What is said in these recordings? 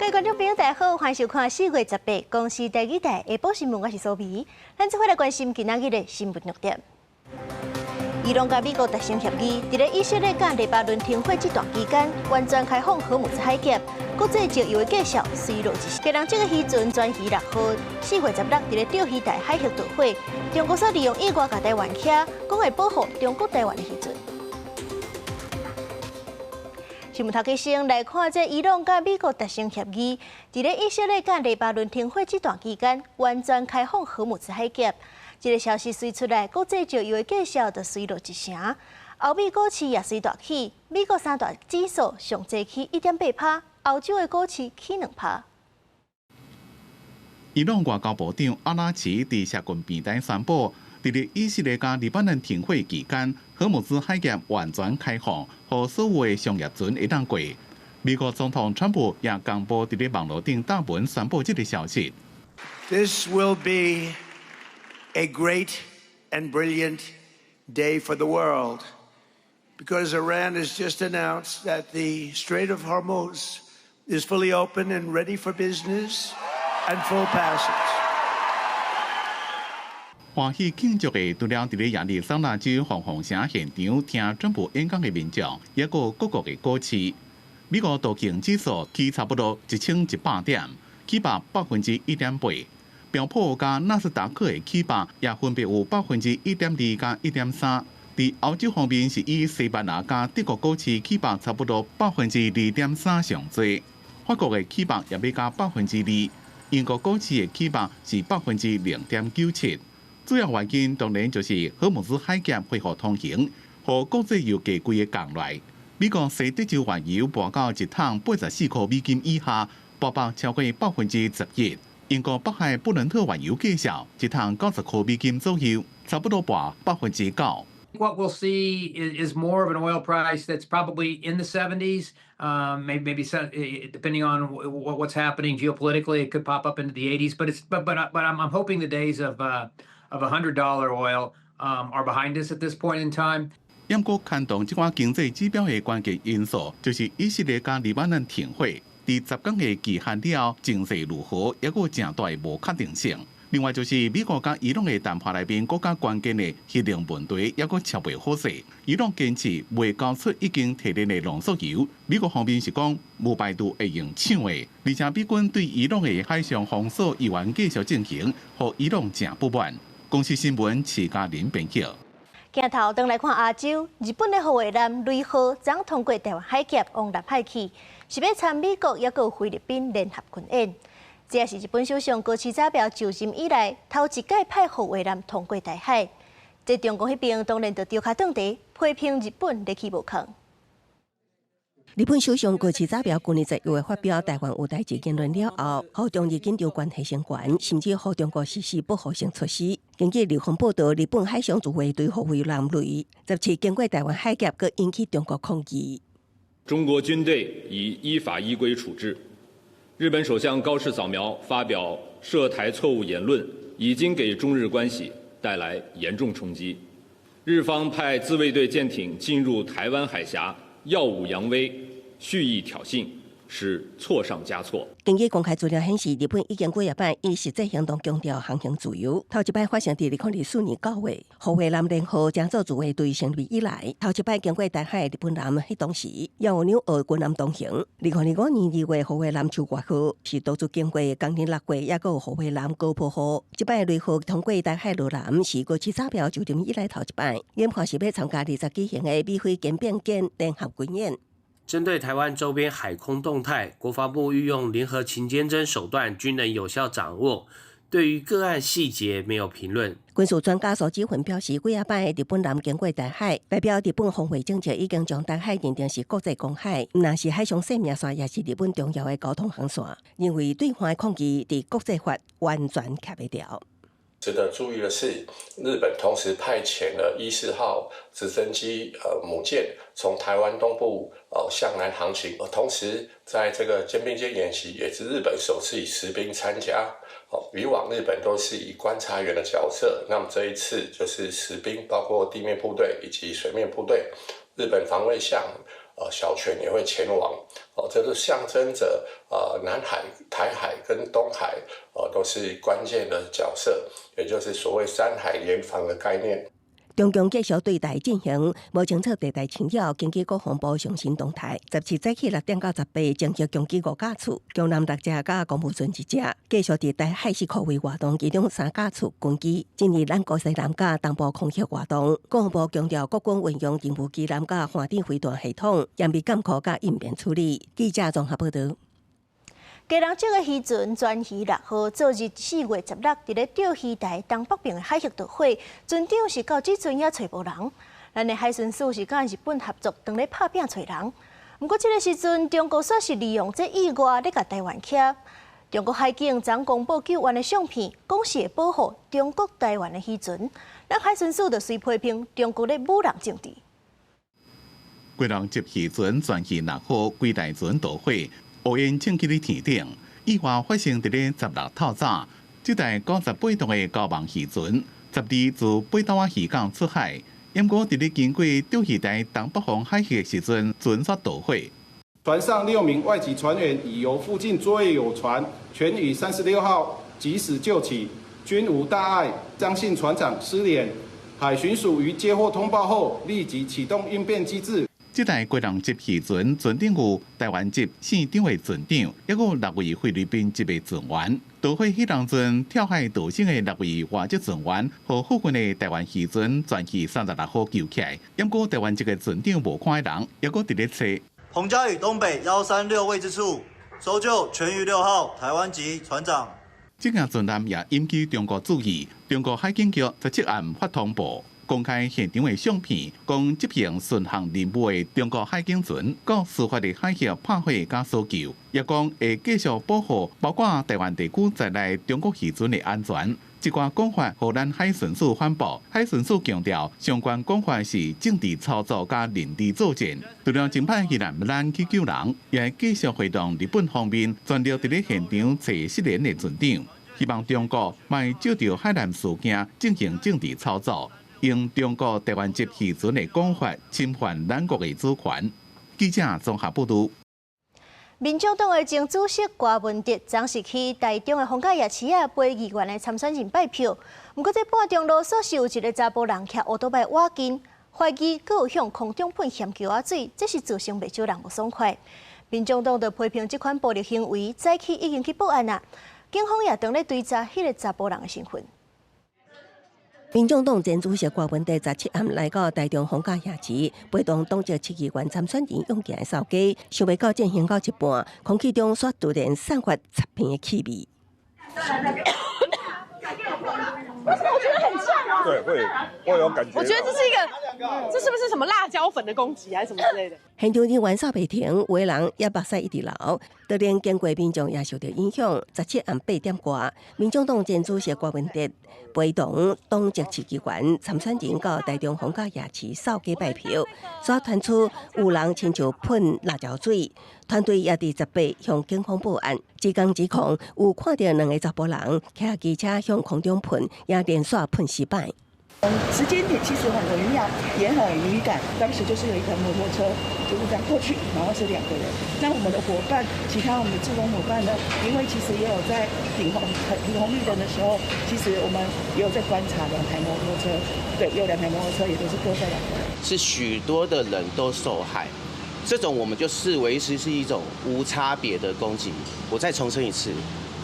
各位觀眾朋友，大家好，歡迎收看4月18公視第二台下晡新聞，我是蘇美。咱做伙來關心今仔日的新聞重點。伊朗佮美國達成協議，佇咧以色列佮黎巴嫩停火這段期間，完全開放荷姆茲海峽，國際石油的價數隨落一成。家人這个漁船全魚六號，4月16佇咧釣魚台海域著火，中國煞利用意外共台灣徛，講會保護中國台灣的漁船。新聞頭家先來看，這伊朗佮美國達成協議，佇咧以色列佮黎巴嫩停火這段期間，完全開放荷姆茲海峽。這个消息隨出來，國際石油的價數就隨落一成，歐美股市也隨大起，美國三大指數上濟起1.8趴，歐洲的股市起2趴。伊朗外交部長阿拉奇佇社群平台宣布，佇咧以色列佮黎巴嫩停火期間，荷姆茲海峽完全開放，予所有的商業船會當過。美國總統川普也公布佇咧網路頂貼文宣布這个消息。 This will be a great and brilliant day for the world because Iran has just announced that the Strait of Hormuz is fully open and ready for business and full passage. 歡喜慶祝的，除了佇咧亞利桑那州鳳凰城現場聽川普演講的民眾，抑閣有各國的股市。美國道瓊指數起差不多1100點，起百1.8%。標普佮納斯達克的起幅也分別有1.2%佮1.3。佇歐洲方面，是以西班牙佮德國股市起幅差不多2.3%上濟，法國的起幅也欲加2%，英國股市的起幅是0.97%。主要原因當然就是荷姆茲海峽恢復通行，予國際油價規个降來。美國西德州原油跋到一桶84塊美金以下，跋幅超過11%。英國北海布倫特原油價數一桶90塊美金左右，差不多跋9%。 What we'll see is more of an oil price that's probably in the 70s, maybe depending on what's happening geopolitically, it could pop up into the 80s. But it's but but but I'm hoping the days of $100 oil are behind us at this point in time. 毋過牽動這款經濟指標的關鍵因素，就是以色列佮黎巴嫩停火，佇10天的期限了後，情勢如何，抑閣有誠大的無確定性。另外就是美國佮伊朗的談判內面，閣較關鍵的核能問題，抑閣喬袂好勢。伊朗堅持袂交出已經提煉的濃縮鈾，美國方面是講無排除會用搶的。而且美軍對伊朗的海上封鎖依然繼續進行，予伊朗誠不滿。公視新聞徐嘉玲編輯。鏡頭轉來看亞洲，日本的護衛艦雷號昨通過台灣海峽往南海去，是欲參美國抑閣菲律賓聯合軍演。這也是日本首相高市早苗就任以來頭一擺派護衛艦通過台海。這中國彼邊當然就著跤斷蹄，批評日本咧起無空。日本首相高市早苗舊年10月發表台灣有代誌言論了後，予中日緊張關係升懸，甚至予中國實施報復性措施。根據日方報道，日本海上自衛隊護衛艦雷17經過台灣海峽，閣引起中國抗議。中國軍隊已依法依規處置。日本首相高市早苗發表涉台錯誤言論，已經給中日關係帶來嚴重衝擊。日方派自衛隊艦艇進入台灣海峽，耀武揚威，蓄意挑釁，是錯上加錯。根據公開資料顯示，日本已經幾若擺以實際行動強調航行自由。頭一擺發生佇2024年9月，護衛艦連號乘做自衛隊成立以來，頭一擺經過台海日本艦，彼當時也有兩艘軍艦同行。2025年2月，護衛艦秋月號是首次經過同年6月，抑閣有護衛艦高坡號。這擺雷號通過台海落南，是高市早苗就任以來頭一擺，研判是欲參加20舉行的美菲肩並肩聯合軍演。針對台灣周邊海空動態，國防部運用聯合勤監偵手段，均能有效掌握。對於個案細節沒有評論。軍事專家蘇志雲表示，幾仔擺日本艦經過台海，代表日本防衛政策已經將台海認定是國際公海，毋但是海上生命線，也是日本重要的交通航線。認為對方的抗議佇國際法完全徛袂牢。值得注意的是，日本同時派遣了14號直升機母艦從台灣東部向南航行，同時在這個肩並肩演習也是日本首次以實兵參加。以往日本都是以觀察員的角色，那麼這一次就是實兵，包括地面部隊以及水面部隊。日本防衛相小泉也會前往。哦，這都象徵着南海、台海跟東海哦都是關鍵的角色，也就是所謂三海聯防的概念。中共繼續對台進行無清楚地帶侵擾，根據國防部上新動態，17早起6點到18，偵測攻擊五架次，強艦六隻佮公務船一隻，繼續佇台海四區域活動，其中三架次軍機進入咱國西南佮東部空域活動。國防部強調，國軍運用任務機艦佮彈地飛彈系統，嚴密監控佮應變處理。記者綜合報道。基隆籍的漁船專漁六號，昨日4月16，佇咧釣魚台東北邊的海域著火，船長是到這陣也揣無人。咱的海巡署是佮日本合作，當咧拍拚揣人。毋過這个時陣，中國煞是利用這意外咧共台灣徛。中國海警昨公布救援的相片，講是會保護中國台灣的漁船。咱海巡署就隨批評中國咧舞弄政治。基隆籍漁船專漁六號規台船著火。烏煙瘴氣咧天頂，意外發生佇咧16透早，這台98噸的高網漁船，12自八斗仔漁港出海，毋過佇咧經過釣魚台東北方海域的時陣，船煞著火。船上六名外籍船員已由附近作業有船全宇36號及時救起，均無大礙。張姓船長失聯，海巡署於接獲通報後，立即啟動應變機制。這台基隆籍漁船船頂有台灣籍姓張的船長，抑閣有六位菲律賓籍的船員。著火彼當陣跳海逃生的六位外籍船員，予附近的台灣漁船專漁36號救起來。毋過台灣籍的船長無看彼人，抑閣佇咧揣。彭佳嶼東北136位置處搜救全漁6號台灣籍船長。這架船艦也引起中國注意，中國海警局17暗發通報，公開現場的相片，講執行巡航任務的中國海警船，到事發的海域拍火佮搜救，也講會繼續保護包括台灣地區在內中國漁船的安全。這寡講法，予咱海巡署反駁，海巡署強調，相關講法是政治操作佮認知作戰。除了前擺漁難咱去救人，也會繼續會同日本方面全力佇咧現場揣失聯的船長，希望中國莫藉著海難事件進行政治操作。用中國台灣籍漁船的講法侵犯咱國的主權。記者綜合報道。民眾黨的前主席柯文哲，昨是去台中的逢甲夜市仔陪議員的參選人拜票。毋過這半中路煞是有一个查埔人騎歐多擺倚近，懷疑閣有向空中噴鹹球仔水，這是造成袂少人無爽快。民眾黨就批評這款暴力行為，早起已經去報案啦。警方也當咧追查彼个查埔人的身份。民眾黨前主席柯文哲17暗來到台中逢甲夜市，陪同黨籍市議員參選人勇健掃街，想欲到進行到一半，空氣中煞突然散發插片的氣味。為什麼我覺得很嗆啊？對，會有感覺。我覺得這是一個，這是不是什麼辣椒粉的攻擊還是什麼之類的？現場人員掃袂停，有的人也目屎一直流，就連經過民眾也受到影響。17暗8點外，民眾黨前主席柯文哲陪同黨籍市議員參選人到台中逢甲夜市掃街拜票，煞傳出有人親像噴辣椒水，團隊也佇18向警方報案。職工指控有看著兩个查埔人騎機車向空中噴，也連續噴四擺。時間點其實很微妙，也很敏感。當時就是有一台摩托車就是這樣過去，然後是兩個人。那我們的夥伴，其他我們的志工夥伴呢？因為其實也有在停紅綠燈的時候，其實我們也有在觀察兩台摩托車。對，有兩台摩托車，也都是各載兩個人。是許多的人都受害，這種我們就視為是一種無差別的攻擊。我再重申一次。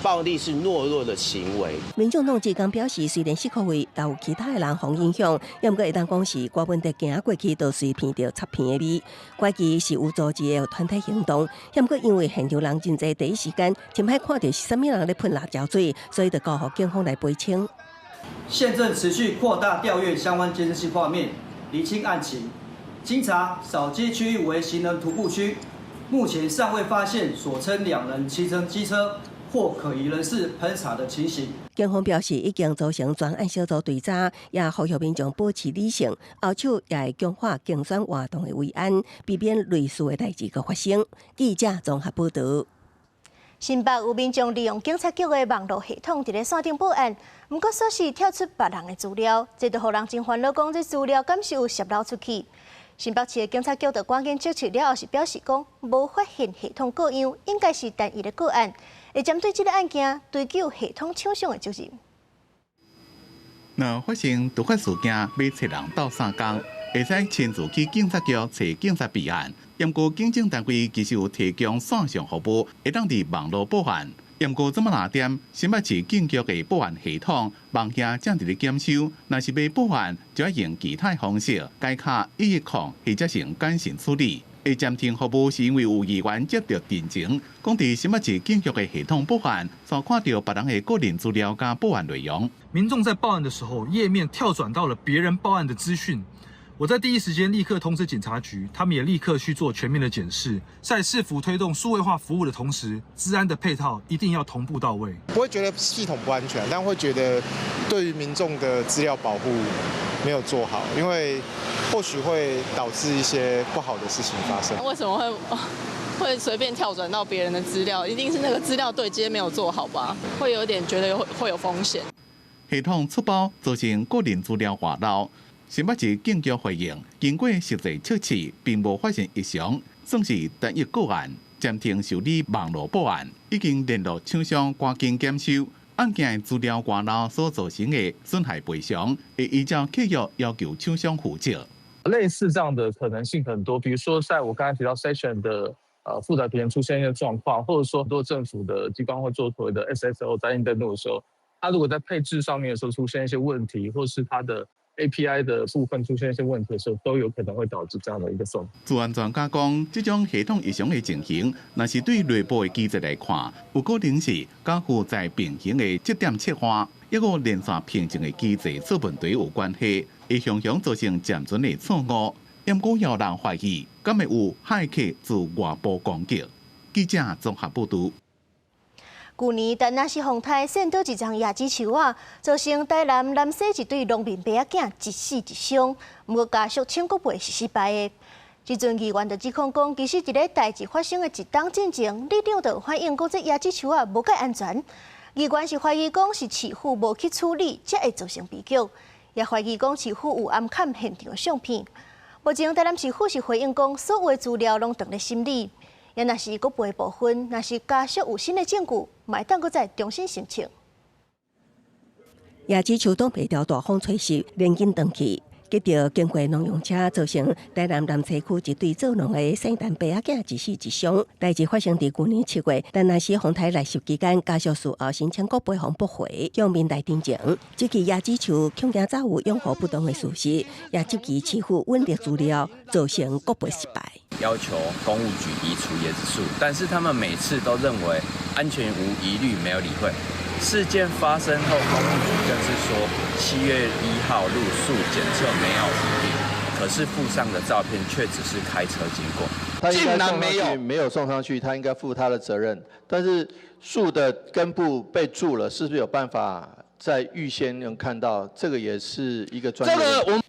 暴力是懦弱的行為。民眾黨志工表示，雖然四箍位也有其他的人予影響，也毋過會當講是柯文哲行過去就隨鼻著插片的味，懷疑是有組織的團體行動。也毋過因為現場人真濟，第一時間真歹看著是啥物人咧噴辣椒水，所以就交予警方來釐清。現正持續擴大調閱相關監視器畫面，釐清案情。經查掃街區域為行人徒步區，目前尚未發現所稱兩人騎乘機車或可疑人士噴灑的情形。警方表示，已經組成專案小組追查，也呼籲民眾保持理性，後手也會強化競選活動的維安，避免類似的代誌閣發生。記者綜合報道。新北有民眾利用警察局的網路系統，佇咧線頂報案，毋過煞是跳出別人的資料，這就予人真煩惱，講這資料敢是有洩漏出去？新北市的警察局就趕緊測試了後，是表示講無發現系統故障，應該是單一的個案，會針對這个案件追究系統廠商的責任。若發生突發事件，欲揣人鬥相共，會使親自去警察局揣警察備案。毋過警政單位其實有提供線上服務，會當佇網路報案。毋過這馬若點，新北市警局的報案系統網頁正佇咧檢修，若是欲報案，就愛用其他方式，改敲110或者是用簡訊處理。會暫停服務是因為有議員接著陳情，講佇新北市警局的系統報案，煞看著別人的個人資料佮報案內容。民眾在報案的時候，頁面跳轉到了別人報案的資訊。我在第一時間立刻通知警察局，他們也立刻去做全面的檢視。在市府推動數位化服務的同時，資安的配套一定要同步到位。不會覺得系統不安全，但會覺得對於民眾的資料保護沒有做好，因為或許會導致一些不好的事情發生。為什麼會隨便跳轉到別人的資料？一定是那個資料對接沒有做好吧？會有點覺得會有風險。系統出包造成個人資料外漏。新北市警局回應，經過實際測試，並無發現異常，算是單一個案，暫停受理網路報案，已經聯絡廠商趕緊檢修案件資料外漏所造成的損害賠償，會依照契約要求廠商負責。類似這樣的可能性很多，比如說在我剛才提到 Session 的負載平衡出現一些狀況，或者說很多政府的機關會做所謂的 SSO 在印登錄的時候，它如果在配置上面的時候出現一些問題，或是它的 API 的部分出現一些問題的時候，都有可能會導致這樣的一個狀況。資安專家講，這種系統異常的情形，若是對內部的機制來看，有可能是佮負載平衡的節點切換，抑閣連線平靜的機制出問題有關係，會常常造成暫存的錯誤。毋過有人懷疑，敢會有駭客自外部攻擊？記者綜合報導。舊年，田納西風颱扇倒一叢椰子樹仔，造成台南南勢一對農民伯仔囝一死一傷。毋過家屬請國賠是失敗的。這陣議員就指控講，其實佇咧代誌發生的一冬進前，里長就反映講這椰子樹仔無蓋安全。議員是懷疑講是市府無去處理，才會造成悲劇。也懷疑講市府有暗崁現場相片。目前台南市府是回應講，所有的資料攏當咧審理。也若是國賠部分，若是家屬有新的證據，嘛會當閣再重新申請。椰子樹擋袂牢大風吹襲，連根斷去，結著經過農用車，造成台南南勢區一對做農的聖誕伯仔囝一死一傷。代誌發生佇舊年7月，田納西風颱來襲期間，家屬事後申請國賠予駁回，向民代陳情。這起椰子樹恐驚早有養護不當的事實，也質疑市府隱匿資料，造成國賠失敗。要求工務局移除椰子樹，但是他們每次都認為安全無疑慮，沒有理會。事件發生後，工務局更是說7月1號路樹檢測沒有疑慮，可是附上的照片卻只是開車經過。他應該送上去，沒有送上去，他應該負他的責任。但是樹的根部被蛀了，是不是有辦法在預先能看到？這個也是一個專業。這個我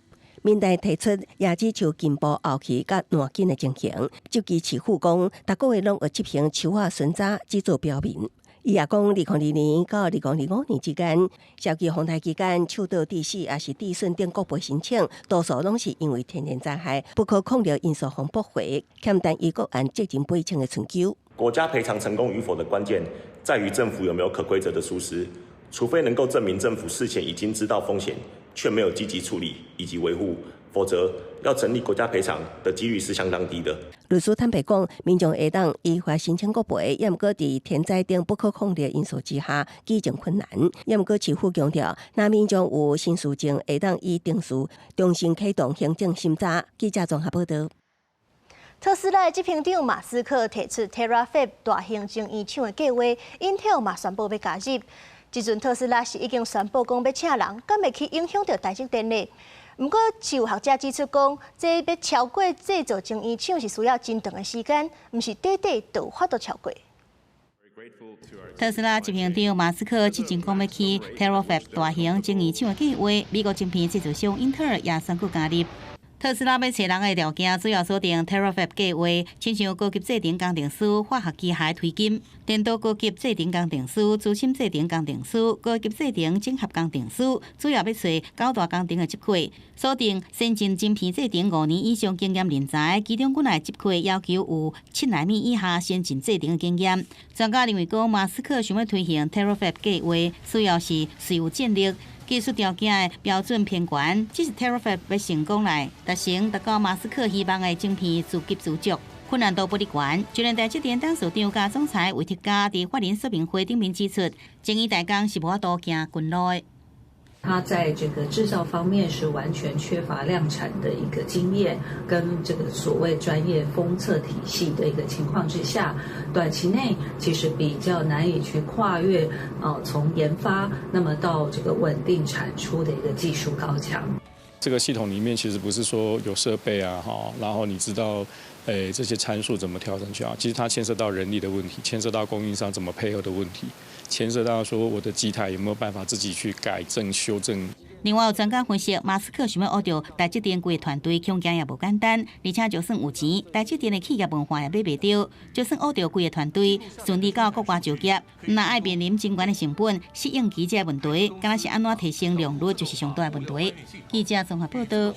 民代提出椰子樹根部凹去佮爛根的情形，質疑市府講，逐個月攏會執行樹仔巡查，只做表面。伊也講，2002年到2025年之間，社區風颱期間，樹倒致死抑是致損等國賠申請，多數攏是因為天然災害不可抗力因素予駁回，欠單一個案責任賠償的尋求。國家賠償成功與否的關鍵，在於政府有沒有可歸責的疏失，除非能夠證明政府事前已經知道風險，卻沒有積極處理以及維護，否則要成立國家賠償的幾率是相當低的。律師坦白講，民眾會當依法申請國賠，也毋過佇天災等不可抗力因素之下，舉證困難。也毋過市府強調，若民眾有新事證，會當依程序重新啟動行政審查。記者綜合報導。特斯拉的執行長馬斯克提出 Terafab 大型晶圓廠的計劃，英特爾嘛宣布欲加入。這陣特斯拉是已經宣布講欲請人，敢會去影響著台積電呢？毋過，有學者指出講，這欲超過製造晶圓廠是需要真長的時間，毋是短短就有法度超過。特斯拉執行長馬斯克之前講欲起 Terafab 大型晶圓廠的計劃，美國晶片製造商英特爾也宣布加入。特斯拉欲揣人的條件主要鎖定 Terafab 計劃，親像高級製程工程師、化學機械推金、電動高級製程工程師、資深製程工程師、高級製程整合工程師，主要欲揣九大工程的職缺，鎖定先進晶片製程5年以上經驗人才，其中國內職缺要求有7納米以下先進製程的經驗。專家認為講，馬斯克想欲推行 Terafab 計劃，需要是稅務戰略。技術條件的標準偏懸，只是 Terafab 欲成功來達成達到馬斯克希望的晶片自給自足，困難度不離懸。就連台積電董事長佮總裁魏哲家佇法人說明會頂面指出，精益代工是無法度行近路的。他在這個製造方面是完全缺乏量產的一個經驗，跟這個所謂專業封測體系的一個情況之下，短期內其實比較難以去跨越哦，從研發那麼到這個穩定產出的一個技術高牆。這個系統裡面其實不是說有設備啊，哈，然後你知道，這些參數怎麼調整去啊？其實它牽涉到人力的問題，牽涉到供應商怎麼配合的問題，牽涉到說我的機台有沒有辦法自己去改正修正。另外有專家分析，馬斯克想欲挖著台積電規個團隊，恐驚也無簡單，而且就算有錢，台積電的企業文化也買袂著。就算挖著規個團隊順利到國外就業，若愛面臨真懸的成本、適應期這個問題，敢若是按怎提升良率，就是上大的問題。記者綜合報道。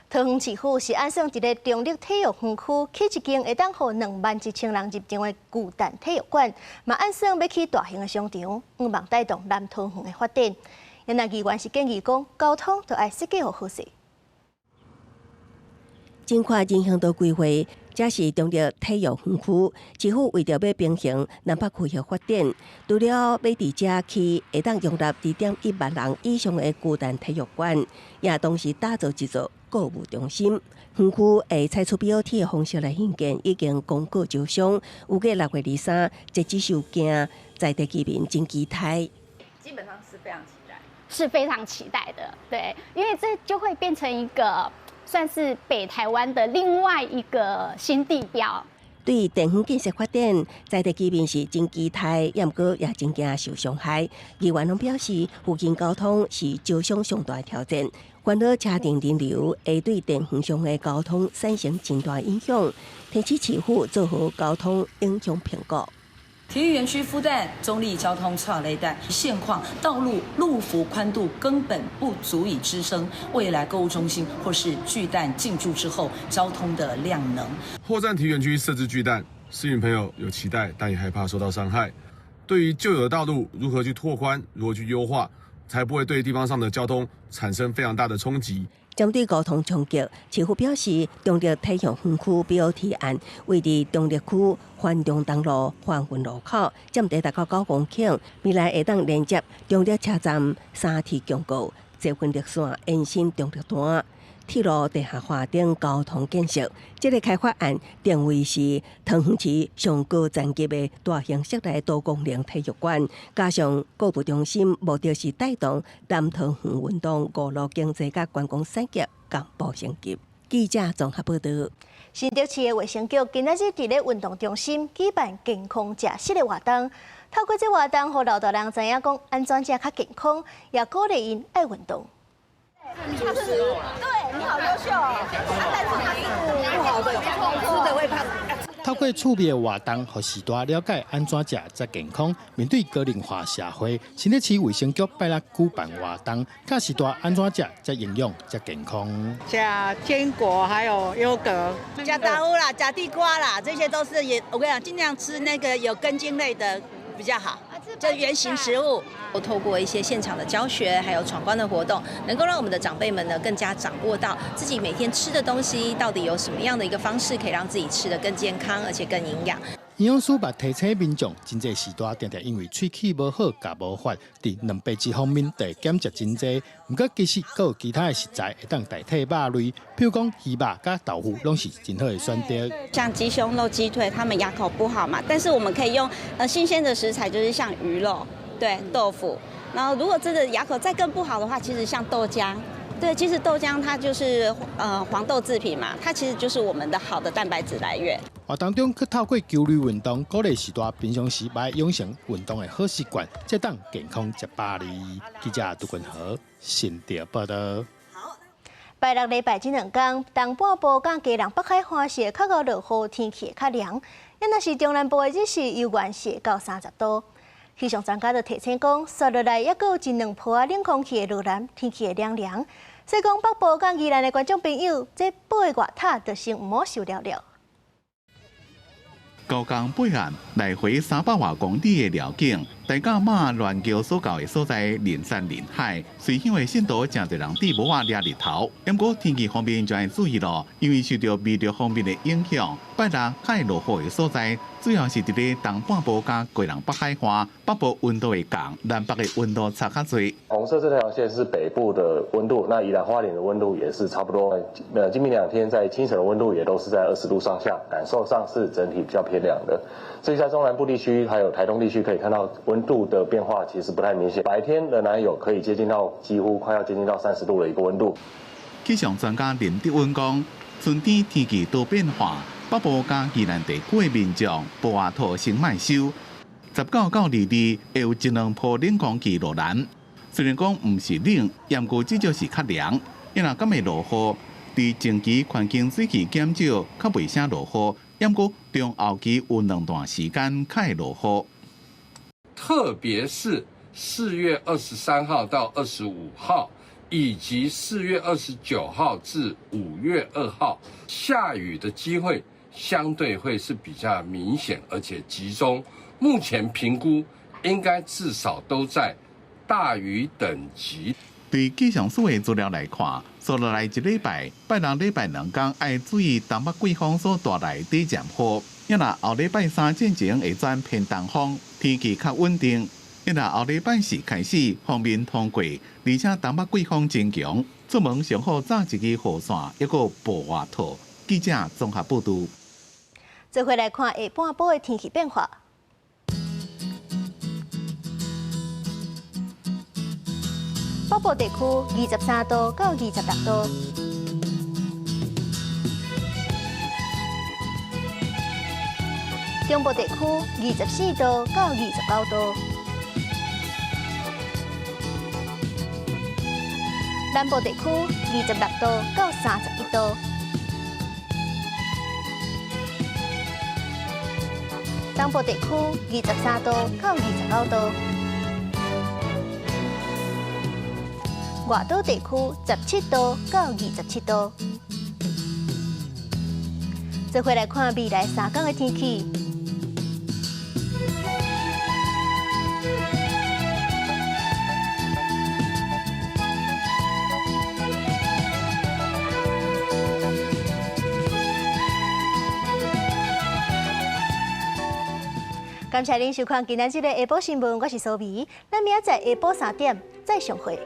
桃園市府是按算佇咧中壢體育園區起一間會當予21,000人入場的巨蛋體育館，嘛按算欲起大型的商場，向望帶動南桃園的發展。原來議員是建議講，交通都愛設計予好勢。盡快進行到規劃，這是中壢體育園區，市府為著欲平衡南北區域發展，除了欲佇遮起會當容納2.1萬人以上的巨蛋體育館，也同時打造一座購物中心。園區會採取 BOT 的方式來興建，已經公告招商，預計6月23截止收件，在地居民真期待。基本上是非常期待，是非常期待的，對，因為這就會變成一個算是北台灣的另外一個新地標。對電園建設發展，在地居民是真期待，也毋過也真驚受傷害。議員攏表示，附近交通是招商上大挑戰，煩惱車陣人流會對電園上的交通產生真大影響，提醒市府做好交通影響評估。體育園區復旦中壢交通錯雷帶現況，道路路幅寬度根本不足以支撐未來購物中心或是巨蛋進駐之後交通的量能。貨站體育園區設置巨蛋，市民朋友有期待，但也害怕受到傷害。對於舊有的道路如何去拓寬，如何去優化，才不會對地方上的交通產生非常大的衝擊。針對交通衝擊，市府表示，中壢體育園區 BOT 案位佇中壢區環中東路環運路口，佔地達到9公頃，未來會當連接中壢車站三鐵共構、捷運綠線延伸中壢段、鐵路地下化等交通建設。這個開發案定位是桃園市上高層級的大型室內多功能體育館，加上購物中心，目的是帶動南桃園運動、娛樂經濟佮觀光產業同步升級。記者綜合報道。新竹市的衛生局今仔日佇咧運動中心舉辦健康食食的活動，透過這活動，予老大人知影講按怎食較健康，也鼓勵𪜶愛運動。對，你好優秀，但是它是不好的，吃的會胖。透過趣味的活動，予序大了解按怎食才健康。面對高齡化社會，新竹市衛生局拜六舉辦活動，教序大按怎食才營養、才健康。食堅果，還有優格，食豆腐啦，食地瓜啦，這些都是也，我跟你講，盡量吃那個有根莖類的比較好。就原型食物，透過一些現場的教學，還有闖關的活動，能夠讓我們的長輩們呢更加掌握到自己每天吃的東西到底有什麼樣的一個方式，可以讓自己吃得更健康，而且更營養。營養師嘛提醒民眾，真濟序大定定因為喙齒無好、咬無法，佇蛋白質方面得減食真濟。毋過其實閣有其他的食材會當代替肉類，比如講魚肉佮豆腐，攏是真好的選擇。像雞胸肉、雞腿，他們牙口不好嘛，但是我們可以用新鮮的食材，就是像魚肉、對豆腐。然後如果真的牙口再更不好的話，其實像豆漿。對，其實豆漿它就是黃豆製品嘛，它其實就是我們的好的蛋白質來源。活動中，閣透過球類運動，鼓勵序大平常時愛養成運動的好習慣，才當健康食百年。記者杜君和新竹報道。拜六禮拜這兩天，東半部佮基隆北海岸是會較𠢕落雨，天氣會較涼。若是中南部的日是猶原是會到30度。氣象專家就提醒講，紲落來猶閣有一兩波仔冷空氣會落來，天氣會涼涼。所以講北部佮宜蘭的觀眾朋友，這薄的外套就先毋好收了了。高江背岸來回300外公里的寮境，大甲媽鸞橋所到的所在，人山人海，隨行的信徒誠濟人戴帽仔掠日頭。毋過天氣方面就愛注意囉，因為受著微熱方面的影響，拜六較會落雨的所在，主要是佇咧東半部佮基隆北海岸，北部溫度會降，南北的溫度差較濟。紅色這條線是北部的溫度，那宜蘭花蓮的溫度也是差不多。今明兩天在清晨的溫度也都是在20度上下，感受上是整體比較偏涼的。至於在中南部地區還有台東地區，可以看到溫度的變化其實不太明顯，白天仍然有可以接近到幾乎快要接近到30度的一個溫度。氣象專家林德溫講，春天天氣多變化，北部佮宜蘭地區的民眾薄外套先莫收。19到22會有一兩波冷空氣落來，雖然講毋是冷，毋過至少是較涼。伊若敢會落雨，佇前期環境水汽減少，較袂啥落雨。毋過中後期有兩段時間較會落雨。特別是4月23號到25號，以及4月29號至5月2號，下雨的機會相對會是比較明顯，而且集中。目前評估應該至少都在大雨等級。對氣象署的資料來看，紲落來一禮拜，拜六禮拜兩天愛注意東北季風所帶來的短暫雨。若後禮拜三進前會轉偏東風，天氣較穩定。若後禮拜四開始鋒面通過，而且東北季風增強，出門上好紮一支雨傘，抑閣薄外套。記者綜合報導。做伙來看下半晡的天氣變化。北部地區23度到26度，中部地區24度到29度，南部地區26度到31度，東部地區23度到29度。外島地區17度到27度。做伙來看未來三天的天氣。感謝您收看今仔日的下晡新聞，我是蘇美，咱明仔載下晡3點再相會。